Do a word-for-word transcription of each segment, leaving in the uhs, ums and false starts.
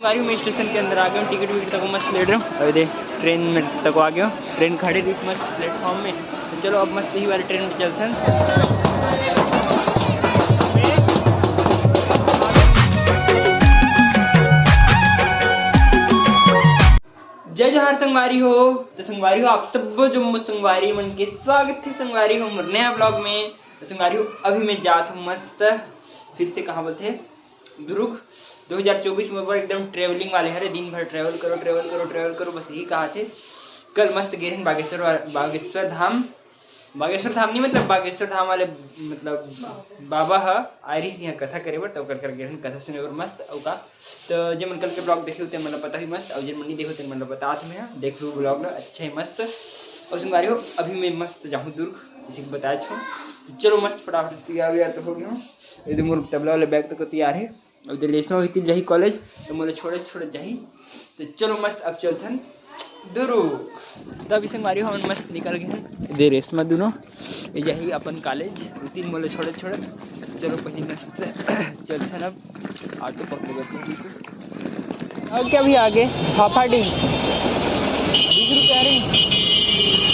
संगवारी हो, मैं स्टेशन के अंदर आ गया हूँ, टिकट विकट तक मस्त ले रहा हूँ। अभी देख, ट्रेन में तक आ गया हूँ, ट्रेन खड़े रही मस्त प्लेटफॉर्म में। तो चलो, अब मस्त ही वाले ट्रेन में चलते हैं। जय जोहार संगवारी हो। तो संगवारी हो, आप सब जम्मो संगवारी मन के स्वागत है संगवारी हो मोर नया ब्लॉग में। तो संगवारी हो, अभी मैं जात हूँ मस्त, फिर से कहाँ बोलते हैं, दुरुग। दो हज़ार चौबीस में ऊपर एकदम ट्रैवलिंग वाले हरे, दिन भर ट्रैवल करो, ट्रैवल करो, ट्रैवल करो, बस यही कहा थे। कल मस्त गे रहेन बागेश्वर वा-, बागेश्वर धाम, बागेश्वर धाम नहीं, मतलब बागेश्वर धाम वाले, मतलब बाबा ह आए रहिस यहाँ कथा करे बर, तो ओकर कर गे रहेन कथा सुने बर मस्त। अउ का, तो जे मन कल के ब्लॉग देखे होते मन ला पता ही मस्त, अउ जे मन नहीं देखे होते मन ला बतात मैं, देख लू ब्लॉग ला, अच्छा ही मस्त। अउ संगवारी हो, अभी मैं मस्त जाहूँ दुरुग, जैसे कि बताए छो। तो चलो मस्त फटाफट से तैयार वैयार तो हो गया हूँ। ये दे मोर तबला वाले बैग तो तैयार है। अब दे रेशमा भी तिल जाही कॉलेज, तो मोला छोड़े छोड़े जाही। तो चलो मस्त अब चलथन दुरुग। तब इसे मारी हमन मस्त निकल गए हैं। दे रेशमा दोनों ये जाही अपन कॉलेज, उतिन मोला छोड़े छोड़े। चलो पहले मस्त चलथन अब। ऑटो पकड़ लेते हैं। और क्या भी आगे फाफा डी बीस रुपया रही।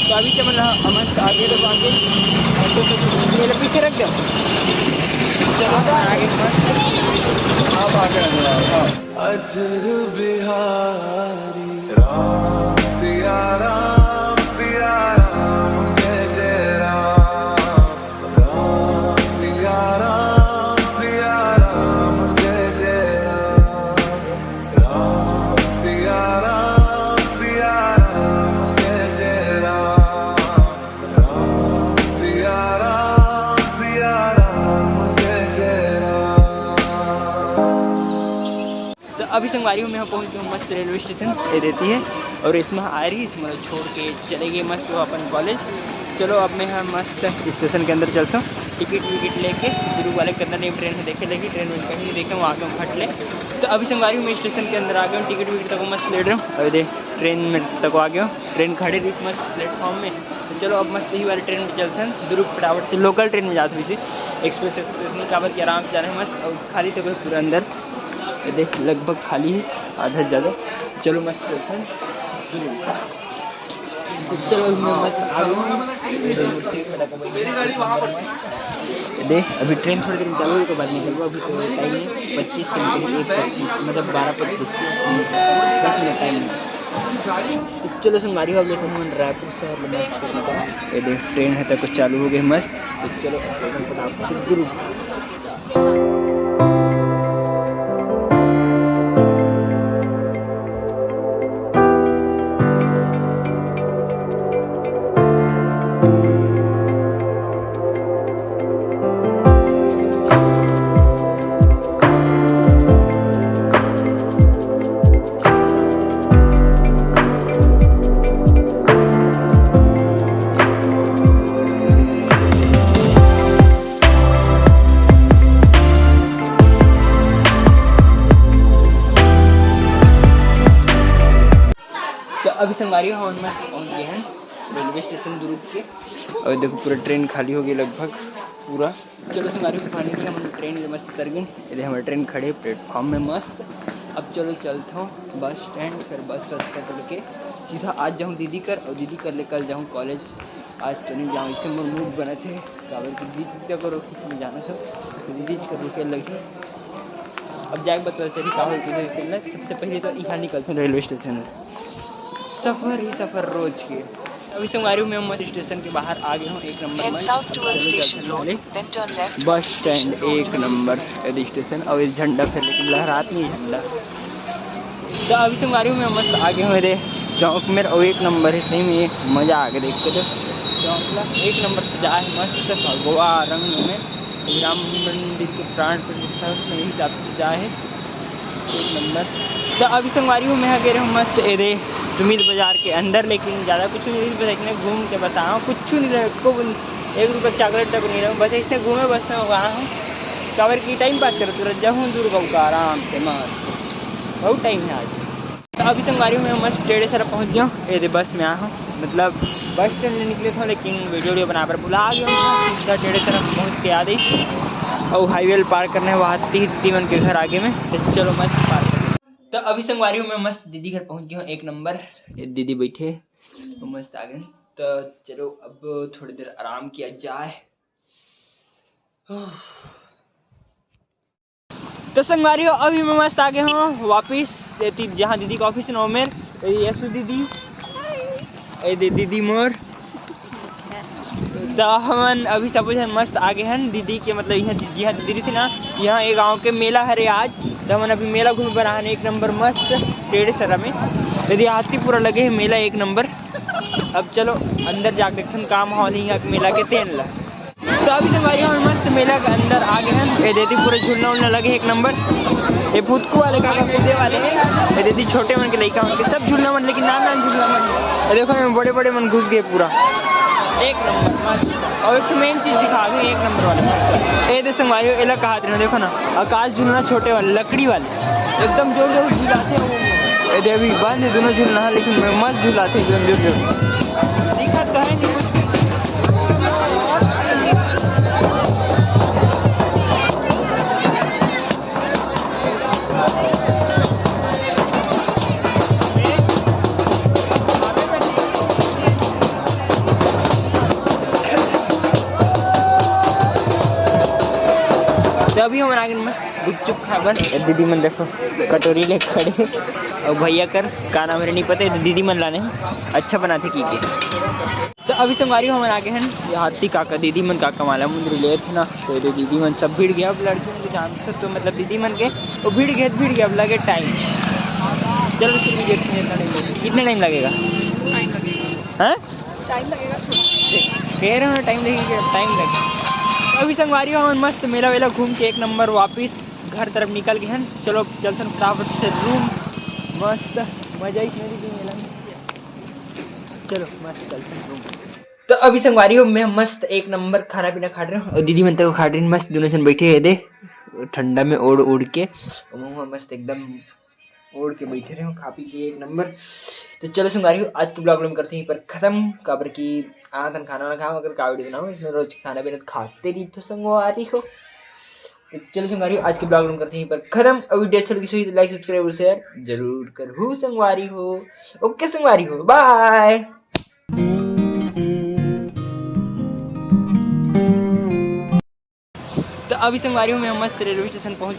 तो अभी क्या मतलब, हम आगे तो आगे ऑटो से ये लो पीछे रख दो। चलो आगे मस्त। आप आगे आ जाओ, हाँ। अजर बिहारी राम सिया राम सिया राम जय जय राम। राम सिया राम सिया राम जय जय राम। राम सिया राम सिया राम जय जय राम। राम सिया राम सिया राम जय जय राम। तो अभी संगवारी हूँ, मैं पहुँच गया हूँ मस्त रेलवे स्टेशन, ये देती है। और इसमें आ रही, इसमें छोड़ के चले गए मस्त वो अपन कॉलेज। चलो अब मैं यहाँ मस्त स्टेशन के अंदर चलता हूँ, टिकट विकट लेके गुरु वाले कितना टाइम ट्रेन है देखे, लेकिन ट्रेन में कहीं नहीं देखे, वहाँ के हम फट ले। तो अभी संगवारी हूँ, मैं स्टेशन के अंदर आ गया हूँ, टिकट विकट तक मस्त ले रहा हूँ। अभी देख ट्रेन में तक आ गया हूँ, ट्रेन खड़े रही मस्त प्लेटफॉर्म में। तो चलो अब मस्त ही वाले ट्रेन में चलते हैं दुरुग फटाफट से, लोकल ट्रेन में जाते हुए एक्सप्रेस एक्सप्रेस नहीं, काबर कि आराम से जाना है मस्त। और खाली तो पूरा अंदर ये देख लगभग खाली है, आधा से ज़्यादा। चलो मस्त चलते हैं। चलो मैं मस्त आ गया हूँ। ये देख, मेरी गाड़ी वहाँ पर। ये देख अभी ट्रेन थोड़ी देर में चालू होगी तो बाद में चलूँगा। अभी तो टाइम है पच्चीस के, निकली एक पच्चीस, मतलब बारह पच्चीस, दस मिनट टाइम है। तो चलो संगवारी हो, अब लेते हैं रायपुर शहर में मस्त तरीका। ये देख ट्रेन है तक चालू हो गई मस्त। तो चलो अब चलते हैं फटाफट से दुरुग। तो अभी संगवारी हो, हम मस्त पहुंच गए हैं रेलवे स्टेशन दुरुग के। और देखो पूरा ट्रेन खाली हो गई लगभग पूरा। चलो संगवारी हो, फाइनली हम ट्रेन ले मस्त उतर गए। ये हमारे ट्रेन खड़े प्लेटफॉर्म में मस्त। अब चलो चलता हूँ बस स्टैंड, फिर बस बस पकड़ के सीधा आज जाऊँ दीदी कर, और दीदी कर ले कल जाऊँ कॉलेज। आज तो नहीं जाऊँ, इससे मोर मूड बना थे। काबर कि दीदी तक रोके के जाना था, तो दीदी जी का रोके लगी। अब जाके बता चली का होई, किधर निकलना है। सबसे पहले तो यहाँ निकलते हैं रेलवे स्टेशन। सफ़र ही सफ़र रोज के। अभी संगवारी हो, मैं मस्त स्टेशन के बाहर आ गया हूँ, एक नंबर Head मस्त। South अब towards चलो Station चलते हैं Road, पहले then turn left बस towards स्टैंड Station Road। एक नंबर। ये स्टेशन और ये झंडा फिर लेकिन लहरात नहीं झंडा। तो अभी संगवारी हो, मैं मस्त आ गया हूँ मेरे चौक में, और एक नंबर है सही में, मज़ा आ गया देख के। तो चौक ला एक नंबर सजा है मस्त भगवा रंग में, राम मंदिर के प्राण प्रतिष्ठा के हिसाब से सजा है एक नंबर। तो अभी संगवारी हो, मैं गे रहा हूँ मस्त एदे सुमित बाजार के अंदर, लेकिन ज़्यादा कुछ नहीं, बस इतने घूम के बस आया हूँ, कुछ नहीं रहे, को एक रुपये चॉकलेट तक नहीं रहा, बस इसने घूमे बस मैं वहाँ हूँ। काबर की टाइम पास करत रह जाहूँ दुरुग का आराम से मस्त, बहुत टाइम है आज। तो अभी संगवारी हो, मैं मस्त टेढ़े सरा पहुँच गया हूँ। ये दे बस में आया हूँ, मतलब बस स्टैंड ले निकले था, लेकिन वीडियो वीडियो बना पर भुला गया हूँ। सीधा टेढ़े सरा पहुँच के आ गई। और हाईवे पार करना है वहाँ तीन तीन के घर आगे में। तो चलो मस्त पार करते हैं। तो अभी संगवारी हो, मैं मस्त दीदी घर पहुंच गया हूँ, एक नंबर। ये दीदी बैठे, वो मस्त आ गए। तो चलो, अब थोड़ी देर आराम किया जाए। तो संगवारी हो, अभी मैं मस्त आ गया हूँ वापिस एती, जहाँ दीदी का ऑफिस है ना, ओमेर। ये यसु दीदी, ये दे-, दीदी मोर। तो हमन अभी सब झन मस्त आ गए हैं दीदी के, मतलब, यहाँ दीदी, यहाँ दीदी थी ना, यहाँ ये गांव के मेला हरे आज। तो हमन अभी मेला घूमे बर आए हन, एक नंबर मस्त टेढ़े सरा में। यदि हाथी पूरा लगे है मेला एक नंबर। अब चलो अंदर जाके देखथन काम हो नहीं यहाँ के मेला के तेन ला। तो अभी संगवारी हो, हमन मस्त मेला के अंदर आ गए हैं। ये दीदी पूरे झूलना उलना लगे एक नंबर। ये फुतकू वाले काका कूदे वाले हैं, ये दीदी छोटे मन के लइका मन के सब झूलना मन, लेकिन नान नान झूलना मन। ये देखो ना, बड़े बड़े मन घुस गए पूरा। एक नंबर मस्त। और एक मेन चीज दिखा दूं, एक नंबर वाला। ये दे संगवारी हो, एला कहा रहे हो, देखो ना, आकाश झूलना छोटे वाले, लकड़ी वाले, एकदम जोर जोर झुलाते हैं वो। ये दे अभी बंद है दोनों झूलना, लेकिन मस्त झुलाते हैं एकदम जोर जोर। दिक्कत तो है नहीं कुछ। तो अभी हमन आगे मस्त गुपचुप खाए बर। ये दीदी मन देखो, कटोरी ले खड़े। और भैया कर का नाम है नहीं पता, ये दीदी मन लाने हैं, अच्छा बनाते की के। तो अभी संगवारी हो, हमन आगे हैं ये हाथी काका, दीदी मन काका माला मुंदरी ले थे ना। तो ये दीदी मन सब भिड़ गया, अब लड़की मन के जान से तो, मतलब, दीदी मन के वो भिड़ गए, भिड़ गया, अब लगे टाइम। चलो फिर भी देखते हैं कितना टाइम लगेगा। कितना टाइम लगेगा? हाँ, टाइम लगेगा। कह रहे हो ना, टाइम लगेगा, टाइम लगेगा। अभी संगवारी हो, हमन मस्त मेला वेला घूम के एक नंबर वापिस घर तरफ निकल गए हैं। चलो चलथन फटाफट से रूम। मस्त मजा इसमें भी मेला में। चलो मस्त चलथन रूम। तो अभी संगवारी हो, मैं मस्त एक नंबर खाना पीना खा रहे हूँ और दीदी मन तक खा रहे हैं, मस्त दोनों जन बैठे हैं दे ठंडा में ओढ़ ओढ़ के। और मस्त एकदम ओढ़ के बैठे रहे हो, खा पी के एक नंबर। तो चलो संगवारी हो, आज के ब्लॉग में करते हैं पर खत्म, काबर कि आना थन खाना वाना खाओ, अगर का वीडियो बनाओ, इसमें रोज खाना पीना तो खाते रही तो संगवारी हो। तो चलो संगवारी हो, आज के ब्लॉग में करते हैं पर खत्म। और वीडियो अच्छा लगी तो लाइक, सब्सक्राइब और शेयर जरूर करो संगवारी हो। ओके संगवारी हो, बाय। तो अभी संगवारी हो, मैं मस्त रेलवे स्टेशन पहुंच